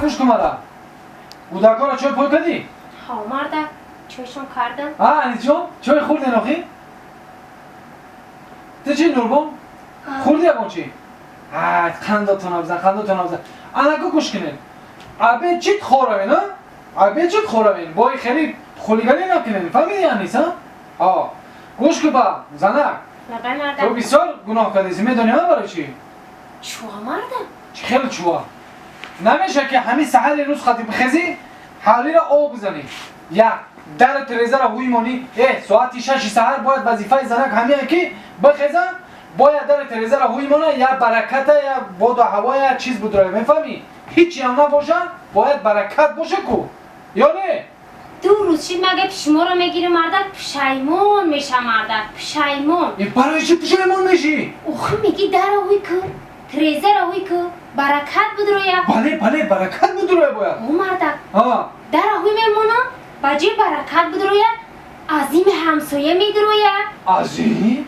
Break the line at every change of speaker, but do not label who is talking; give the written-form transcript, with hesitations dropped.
Гӯш кун мара. Кӯдакҳоро чой пой кардӣ?
Ҳо, мардак, чойшон кардам.
А, Анисҷон, чой хӯрден охир? Ту чӣ, Нурбон? Хӯрди ягон чӣ? Қандотона бизан, қандотона бизан. Анаку, гӯш кунед. Обед чит хоравен, а? Обед чит хоравен. Бо хеле хулиганӣ накунед. Фаҳмидӣ, Анис, а? Ҳо. Гӯш кун ба, занак.
Лабай,
Ту
мардак.
бисёр гуноҳ кардеси, медонӣ, а, барои чӣ?
Чуа, мардак?
Чӣ хеле чуа? Намеша ки ҳамин саҳари рӯз хати бихезӣ, ҳавлиро об бизанӣ. Як, дару тирезаро ҳуй монӣ. Соати 6-и саҳар бояд вазифаи занак ҳамие ки бихеза, бояд дару тирезаро ҳуй мона, я бараката, я боду ҳаво, я чиз будро, мефаҳмӣ? Ҳичиам набоша, бояд баракат боша ку. Ё не?
2 рӯз шид, ма гапи шуморо мегирим, мардак, пушаймон мешам, мардак, пушаймон.
Э, барои чӣ пушаймон мешӣ?
Охи, меги дара ҳуй ку, тирезаро ҳуй ку, баракат будроя.
Бале, бале, баракат будроя бояд.
О, мардак.
А.
Дара ҳуй мемонам, ба ҷои баракат будроя, азими ҳамсоя медуроя.
Азим?